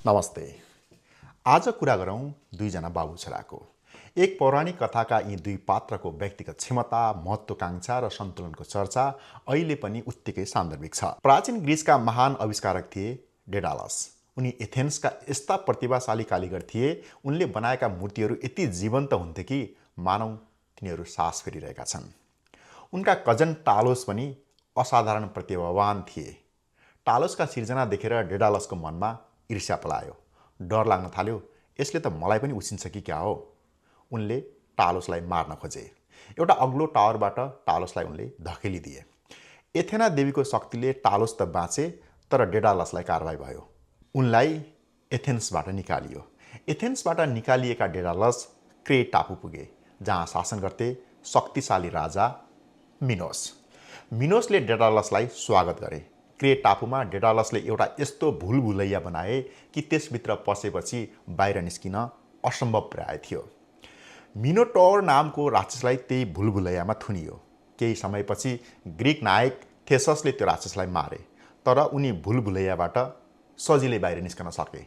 नमस्ते। आज कुरा गरौँ दुईजना बाबु छोराको। एक पौराणिक कथाका यी दुई पात्रको व्यक्तिगत क्षमता, महत्त्वाकांक्षा र सन्तुलनको चर्चा अहिले पनि उत्तिकै सान्दर्भिक छ। प्राचीन ग्रिसका महान आविष्कारक थिए डेडालस। उनी एथेन्सका यस्ता प्रतिभाशाली कारिगर थिए, उनले बनाएका मूर्तिहरू यति जीवन्त हुन्थे कि मानौ तिनीहरू सास फेरिरहेका छन्। उनका कजन टालोस पनि असाधारण प्रतिभावान थिए। टालोसका सिर्जना देखेर डेडालसको मनमा ईर्ष्या पलायो। डर लाग्न थाल्यो, यसले त मलाई पनि उछिन्छ कि क्या हो। उनले टालोसलाई मार्न खोजे। एउटा अग्लो टावरबाट टालोसलाई उनले धकेलिदिए। एथेना देवीको शक्तिले टालोस त बाँचे, तर डेडालसलाई कारवाही भयो। उनलाई एथेन्सबाट निकालियो। एथेन्सबाट निकालिएका डेडालस क्रेट टापु पुगे, जहाँ शासन गर्थे शक्तिशाली राजा मिनोस। मिनोसले डेडालसलाई स्वागत गरे। क्रेट टापुमा डेडालसले एउटा यस्तो भुलभुलैया बनाए कि त्यसभित्र पसेपछि बाहिर निस्किन असम्भव प्राय थियो। मिनोटोर नामको राक्षसलाई त्यही भुलभुलैयामा थुनियो। केही समयपछि ग्रिक नायक थेससले त्यो राक्षसलाई मारे, तर उनी भुलभुलैयाबाट सजिलै बाहिर निस्कन सके,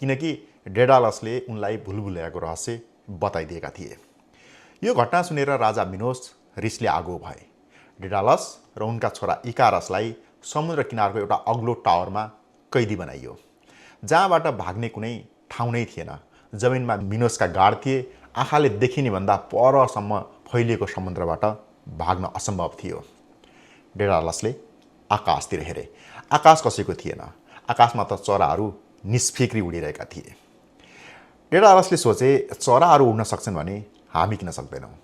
किनकि डेडालसले उनलाई भुलभुलैयाको रहस्य बताइदिएका थिए। यो घटना सुनेर राजा मिनोस रिसले आगो भए। डेडालस र उनका छोरा इकारसलाई समुद्र किनारको एउटा अग्लो टावरमा कैदी बनाइयो, जहाँबाट भाग्ने कुनै ठाउँ नै थिएन। जमिनमा मिनोसका गाड थिए। आँखाले देखिने भन्दा परसम्म फैलिएको समुद्रबाट भाग्न असम्भव थियो। डेडालसले आकाशतिर हेरे। आकाश कसैको थिएन। आकाशमा त चराहरू निष्फिक्री उडिरहेका थिए। डेडालसले सोचे, चराहरू उड्न सक्छन् भने हामी किन सक्दैनौँ।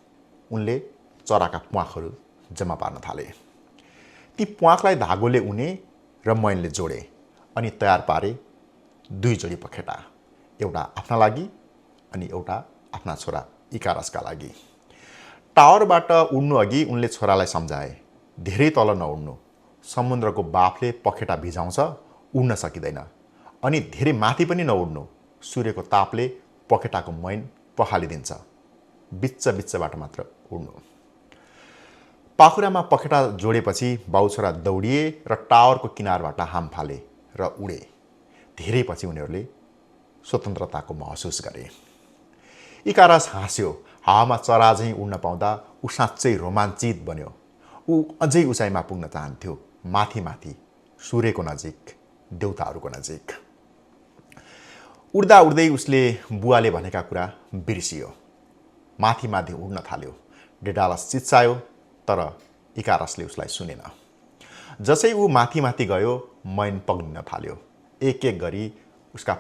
उनले चराका प्वाखहरू जम्मा पार्न थाले। ती प्वाखलाई धागोले उने र मैनले जोडे अनि तयार पारे दुई जोडी पखेटा, एउटा आफ्ना लागि अनि एउटा आफ्ना छोरा इकारसका लागि। टावरबाट उड्नु अघि उनले छोरालाई सम्झाए, धेरै तल नउड्नु, समुद्रको बाफले पखेटा भिजाउँछ, उड्न सकिँदैन। अनि धेरै माथि पनि नउड्नु, सूर्यको तापले पखेटाको मैन पखालिदिन्छ। बिच्च-बिच्चबाट मात्र उड्नु। पाखुरामा पखेटा जोडेपछि बाउछोरा दौडिए र टावरको किनारबाट हाम फाले र उडे। धेरै पछि उनीहरूले स्वतन्त्रताको महसुस गरे। इकारस हाँस्यो। हावामा चरा झैँ उड्न पाउँदा ऊ साँच्चै रोमाञ्चित बन्यो। ऊ अझै उचाइमा पुग्न चाहन्थ्यो, माथि माथि, सूर्यको नजिक, देउताहरूको नजिक। उड्दा उड्दै उसले बुवाले भनेका कुरा बिर्सियो। माथि माथि उड्न थाल्यो। डेडालस चिच्चायो, तर इकारसले उसलाई सुनेन। जसै ऊ माथि माथि गयो, मैन पग्लिन थाल्यो। एक एक गरी उसका